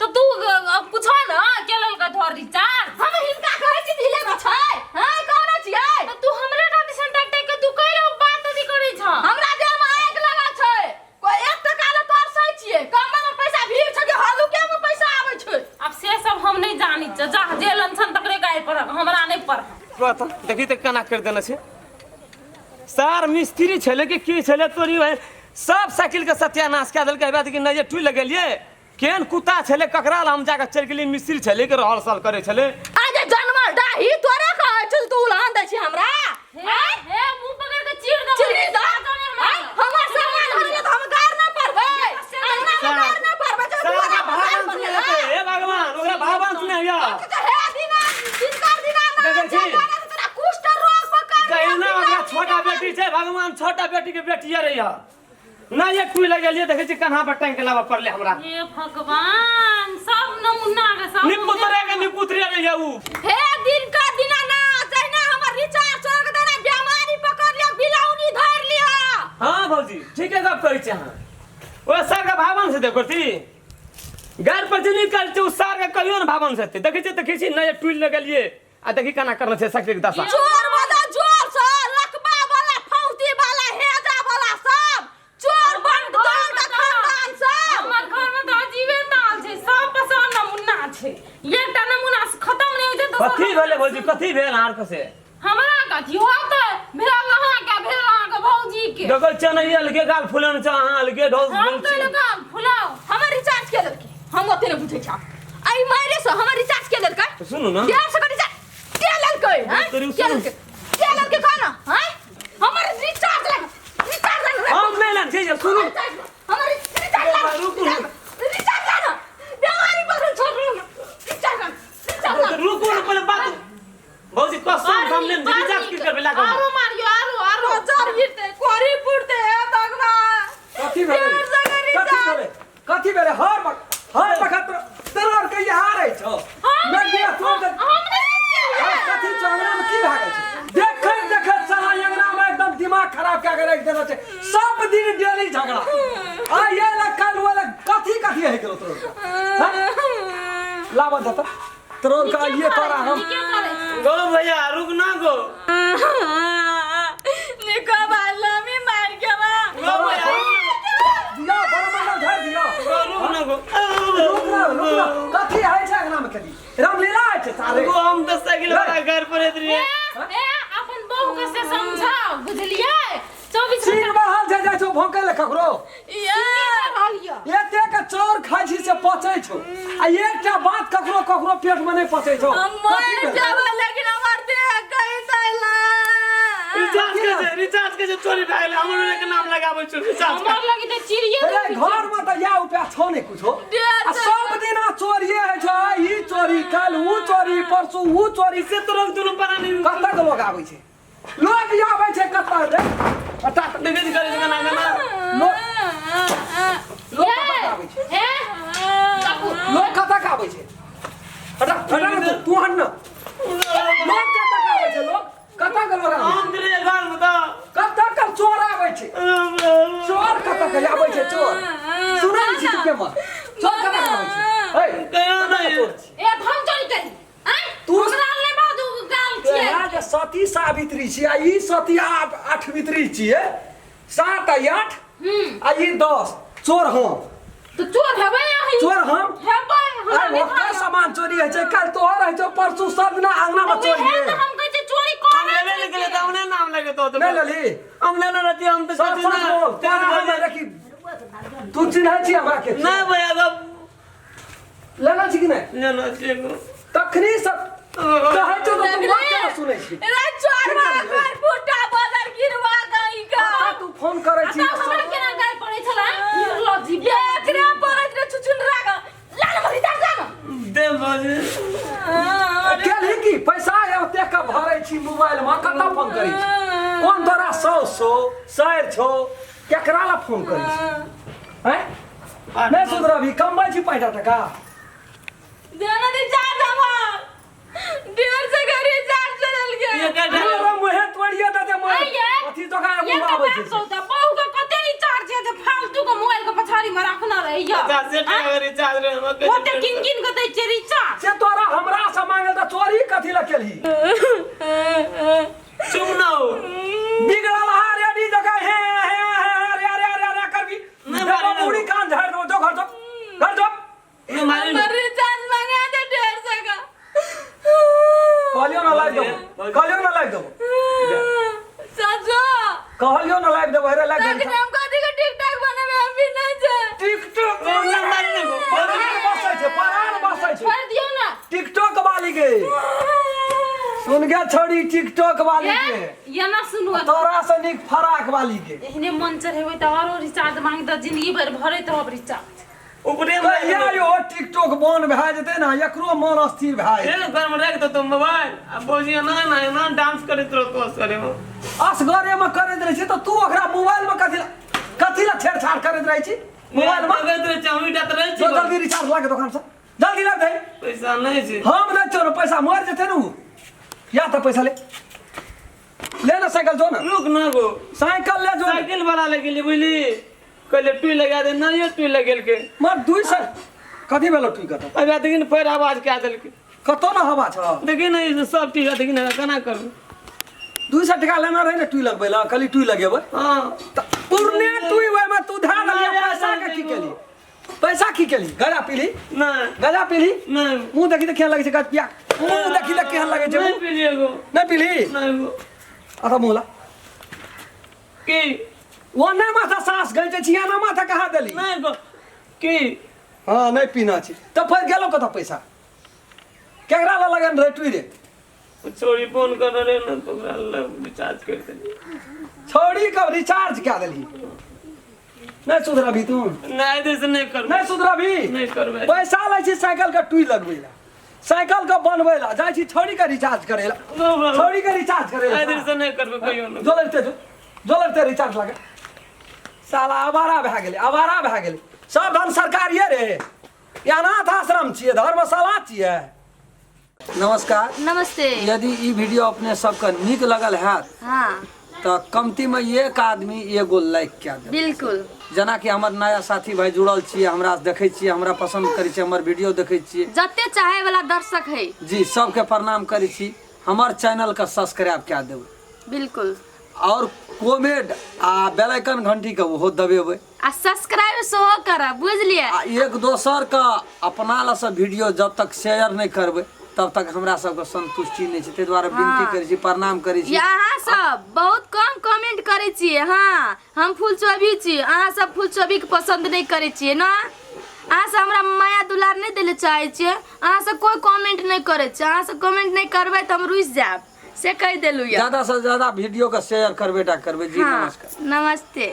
तो तू पूछो ना के लेलका तोहर रिचार्ज। हम हिनका कहै छी ढीले न छै। हां, कहने छियै। तो तू हमरे का दिसन टक टक के तू कहि बात अथी करै छ। हमरा देह में आगि लगल छै, कोई एक टका ले तरसै छियै। कम्बल में पैसा भीड़ छै कि हल्लुके में पैसा आबै छै? अब से सब हम नहीं जानी छ, जा जे लंछन तकरे गाय पर, हमरा नहीं पर। तो देखी तऽ केना करि देने छै। सार मिस्त्री छलै कि की छलै तोरी भाई, सब साइकिल के सत्यानाश कए देलकै। हेबे कि नहि टुइ लगेलियै, केहन कुत्ता छलै ककरा लग हम जाके चलि गेलियै। मिस्त्री छलै कि रहल सहल करै छलै। आज जानवर डाही तोरे कहै छौ, तू उलहन दै छी हमरा। हे हे, मुंह पकड़ के चीर दे। चिल्ली द हमर सामान हरले तऽ हम गार न पड़बै, अंगना में गार न पड़बै। जो सार दुआरा के पर गार भावन सुनै पड़लै। हेतै। हे भगवान, ओकरा भावन सुनै होइया। तऽ हे दिना दिनकर दिना ना देखै छी? तोरा कुष्ठ रोग पकड़। जहिना ओकरा छोटा बेटी छै, भगवान छोटा बेटी के बेटिए रही ना, एक टुइ लगेलियै, देखै छी कन्हा पर टांगि के लाबऽ पड़लै हमरा। हे भगवान, सब नमूना के सब निपुतरे के निपुतरे रही उ। हे दिनकर दिना ना, जहिना हमर रिचार्ज चोर के देना बीमारी पकड़ लिया, बिलौनी धर लिया। हाँ भौजी, ठीके गप कहै छी अहाँ। ओ सार के भावन से देखो ती गार पर जे निकल छै, ओ सार के कहियो ने भावन से हेतै। देखै छी, देखै छी नया टुइ लगेलियै आ देखी केना करने छै साइकिल के दशा। चोर वाला जोर से लकबा वाला फौती वाला हेजा वाला सब चोर बंद दल के खानदान सब। हमर घर में तऽ अजीबे ताल छै, सब पसंद नमूना छै, एकटा नमूना से खत्म नहीं होइ छै तऽ कथी भेलै भौजी, कथी भेल अहाँ के से? हमरा कथी होतै, भेल अहाँके, भेल अहाँके भौजी के। देखै छियै ने, ई अलगे गाल फुलेने छै, अहाँ अलगे ढोल। हम कहलहुँ गाल फुलाउ। हमर रिचार्ज के देलकै? हम ओते नहि बुझै छी एहि मारे से। हमर रिचार्ज के देलकै? सुनू ने। डेढ़ सौ के रिचार्ज के लेलकै? हैं, तोरी के सुनू। लेलकै, के लेलकै कह ना? हैं, हमर रिचार्ज लग, रिचार्ज लग। हम नहि लेने छी, सुनू। हमर रिचार्ज लग। रुकू ने। रिचार्ज लग, बीमारी पकड़ छोड़। रिचार्ज लग, रिचार्ज लग। रुकू ने पहिले बात। भौजी कसम, हम नहि रिचार्ज की करबै लागल। आरो मारियो, आरो आरो। रोजर गिरते कोरी फुटते, हे भगवान। कथी भेलै? डेढ़ सौ के कथी रिचार्ज। भेलै, कथी भेलै? हर वक्त हर वक्त तोरा के यहाँ रहै छौ। मैं बिया तोड़ दे। हम नहीं। आ, कथी छौ अंगना में? की भए गेल छै? देखैत देखैत साला अंगना में एकदम दिमाग खराब कए के राखि देने छै। सब दिन डेली झगड़ा, आ ये लग काल्हि ओ लग, कथी कथी होइ गेलौ तोरा? लाबऽ दे तऽ तोरा के आइए तोरा हम। नीके करै। गो भैया, रुक ना गो। निको बालमी मार के बा। गो भैया, दिया बड़ा मंडल धर दिया। गो रुक ना गो। रुक ना, रुक ना। कथी होइ छै अंगना में? कथी रामलीला होइ छै सारे? गो, हम तऽ साइकिल वाला घर पर एत रहियै। ए, अपन बहू के से समझाओ, बुझलियै? 24 सीन घंटा बढ़ल छै, जाइ छौ भौंकै लए ककरो। ये एते के चाउर खाइ छी से पचै छौ आ एकटा बात ककरो ककरो पेट में नहि पचै छौ। हम मर जाबे लेकिन हमर देह कहि दैला। रिचार्ज के छै, रिचार्ज के छै चोरी भए गेलै, हमरो एक नाम लगाबै छौ रिचार्ज के। हमर लगी तऽ चिड़िए। अरे घर में तऽ इएह उपाय छौ ने कुछो? डेढ़ आ सौ। सब दिना चोरिए होइ छौ, आइ ई चोरी, काल्हि ऊ चोरी, परसू ऊ चोरी। से तोरा दुनू प्राणी कतऽ के लोग आबै छै? लोग आबै छै कतऽ रे? हटा। देखै छी करै छै केना केना। लोग लोग कतऽ के आबै छै? हे काकू। लोग कतऽ के आबै छै? हटा, हटा ने, तू तू हट ना। लोग कतऽ के आबै छै? लोग कतऽ के लोग आबै छै? हम तेरे घर में तऽ कतऽ के चोर आबै छै? चोर कतऽ के आबै छै? चोर सुनै छी तू के मत, चोर कतऽ के आबै छै? हे। कहियो नहि। चोर छी। ए, हम चोरी करी? आँय? हमरा नहि बाजू गाल छियै। तोरा जे सती सावित्री छी आ ई सती आठवित्री छियै, 7 आ 8 आ ई 10, चोर हम? तऽ चोर हेबै अहीं। चोर हम? हेबै, हमरा आइ नहि ओकर थाह। सामान चोरी होइ छै, काल्हि तोहर होइ छौ, परसू सब दिना अंगना में चोरी। उएह तऽ हम कहै छियै, चोरी हम करै लेबे नहि केलियै तऽ हमरे नाम लगेतौ तऽ। नहि लेली। हम लेने रहती हम तऽ सच सोची सच ना। बोल, तोरा हम देखी, तू चिन्है छी हमरा के? नहि भैया गप। लेने छी कि नहि? लेने छियै गो। तखनी सब कहै छौ तऽ तू बात केना सुनै छी? रे चोर घर फुटा बदर गिरवा गई का। कतऽ तू फोन करै छी? तऽ हमरा केना गाल पड़ै छलै? निर्लज्जी। एकरे पड़ैत रे छुछुनरा ग लाल मरी जा जा। दे भौजी। केलही की? पैसा ओते के भरै छी मोबाइल में, कतऽ फोन करै छी? कोन तोरा सौ सौ सैर छौ? केकरा ला फोन करै छी? हैं, नहि सुधरबही? कमबै छी 5 टका। देना रिचार्ज हमर 150 के रिचार्ज चलल के। एकर मुहे तोड़िए दे दे। आइये। अथी दोकान एक मुँह आबै बात छै। कहू तऽ, बहू के कते रिचार्ज छै? छै फालतू के मोबाइल के पछाड़ी में रखना रहैया। 50 टाका रिचार्ज रहे हम। ओते किन किन के दै छियै रिचार्ज। से तोरा हमरा से मांगल तऽ चोरी कथी लए केलही? चुप ना हो। बिगड़ल हा रेडी जगह हे हे हे रे रे रे रे करबी। नहीं देबो मारे ना। मुड़ी कान झाड़ देबो, जो घर जो घर जो। नहीं मारे ना। हमर रिचार्ज मंगा दे 150 का। कहलियो ना लाइव देबो, कहलियो ना लाइव देबो। सासो कहलियो ना लाइव देबो, हेरे लाइव तखने देबो। हम कथी के टिकटॉक बनेबै, हम भी नहीं छै। टिकटॉक ओ, नहीं मारे ना गो। परान बसै छै, परान बसै छै छोड़ दियौ ना। टिकटॉक वाली के। सुन गे छौड़ी, टिकटॉक वाली के। ये ना सुनू। तोरा से नीक फराक वाली के। एहने मन चढ़ेबै तऽ आरो रिचार्ज मांगि दऽ, जिंदगी भरि भरैत रहब रिचार्ज। ऊपरे में कहिया यो टिकटॉक बंद भए जेतै ने, एकरो मन अस्थिर भए जेतै। ए, घर में रख दो तुम मोबाइल आ भौजी एना एना एना डांस करैत रहतो असगरे में। असगरे में करैत रहै छै तऽ तू ओकरा मोबाइल में कथी लए कथी लए छेड़छाड़ करैत रहै छी मोबाइल में? लगैत रहै छै, हमही टा तऽ रहै छी। जो जल्दी रिचार्ज लागे दोकान से, जल्दी लग दे। पैसा नहीं छै। हम दै छियौ ने पैसा, मरि जेतै ने उ। या तऽ पैसा ले ले ना, साइकिल जो ना। रुक ना गो। साइकिल ले जो। साइकिल वाला ले गेली बुझली, कहले टुई लगा दे, नहीं टुई लगेलके। मर दुई सौ कथी भेलो टुई कतौ? अभी देखी ने पैर आवाज कए देलकै। कतौ ना हवा छ। देखी ने ई सब चीज, देखी ने केना करू। 200 टका लेना रहै ने टुई लगबै लए, कहली टुई लगेबै। हाँ। तऽ पुरने टुई ओहिमे तू धए देलियै। नहि, पैसा के नहि, की नहि। केली? पैसा की केली? गजा पीली? नहीं। गजा पीली? नहीं। मुँह देखी तऽ केहन लगै छै गज पिया, मुँह देखी तऽ केहन लगै छै। नहीं मुँह पीलिए गो। नहि पीली? नहीं गो। अच्छा मुँह ला। की? ओ नहि माथा सास गैंचै छी, ना माथा कहाँ देली? नहीं गो, की? हाँ, नहि पीना छी तऽ फेर गेलो कतऽ पैसा? केकरा लग लगन रहै टुई रे? छोरी फोन कर रहे ना तो ओकरा लग रिचार्ज कर देली। छौड़ी के रिचार्ज कए देली? नहि सुधरबी तू? नहीं दे से नहीं करबै। नहि सुधरबी? नहीं करबै। पैसा लै छी साइकिल के टुई लगबै ला, साइकिल के बनबै ला, जाइ छी छौड़ी के रिचार्ज करै ला। छौड़ी के रिचार्ज करै ला। नहीं से नहीं करबै कहियो नहीं। जो लड़ते जो जो लड़ते रिचार्ज लागे। साला आवारा भए गेलै, आवारा भए गेलै। सब धन सरकारिये रे, ई अनाथ आश्रम छियै, धर्मशाला छियै? नमस्कार। नमस्ते। यदि ई वीडियो अपने सबके नीक लगल हैत हाँ तऽ कमतीमे एक आदमी एगो लाइक कए देब। बिल्कुल। जेनाकि हमर नया साथी भाई जुड़ल छियै, हमरा देखै छियै, हमरा पसन्द करै छियै, हमर वीडियो देखै छियै। जते चाहे वाला दर्शक है जी, सबके प्रणाम करै छी। हमर चैनलके सब्सक्राइब कए देबै। बिल्कुल। और कमेंट आ बेल आइकन घंटी के ओहो दबेबै। आ सब्सक्राइब सेहो करब, बुझलियै? आ एक दोसर के अपना लए से वीडियो जब तक शेयर नहि करबै तब तक हमरा सबके संतुष्टि नहि छै। ताहि दुआरे विनती करै छी, प्रणाम करै छी। या अहाँ सब बहुत कम कमेंट करै छियै। हाँ, हम फुलचोभी छी, अहाँ सब फुलचोभी के पसंद नहि करै छियै ने? अहाँ सब हमरा माया दुलार नहि दै लए चाहै छियै। अहाँ सब कोइ कमेंट नहि करै छियै। अहाँ सब कमेंट नहि करबै तऽ हम रुसि जायब, से कहि देलहुँ यऽ। ज्यादा से ज्यादा वीडियो के शेयर करबे टा करबै जी। हाँ, नमस्कार। नमस्ते।